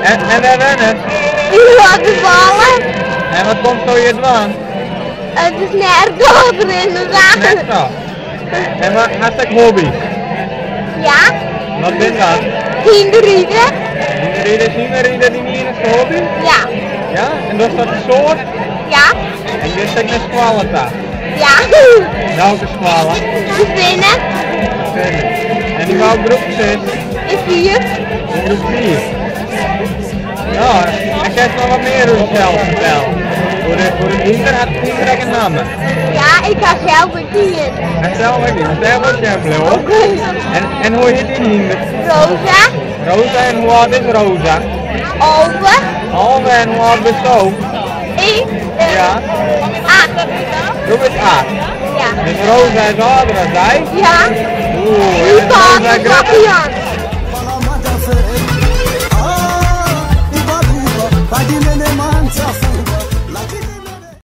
En, en wêr wennest? Yn Rottefalle. En wat komsto hjir dwaan? It is net rinnen. Net zo. En wat hast ek hobby's? Ja. Wat bin dat? Hynderride. Hynderride, is hynderride dyn iennichste hobby? Ja. Ja? En dochst dat in soad? Ja. En giest ek nei skoalle ta? Ja. Welke skoalle? De Finne. Finne. En yn welke groep sitst? In 4. In groep 4. Ja, en kinst noch wat mear oer dysels fertelle? Oer it hynder, hat it hynder ek in namme? Ja, ik ha sels ek ien. Hast sels ek ien, dus dêr wol sjen bliuwe. En, en hoe hjit dyn hynder? Rosa. Rosa, en hoe âld is Rosa? 11. 11 en hoe âld bisto? Ik? Ja. 8. Do bist 8? Ja. Dus Rosa is âlder as dy? Ja. Oeh, en is Rosa grutter?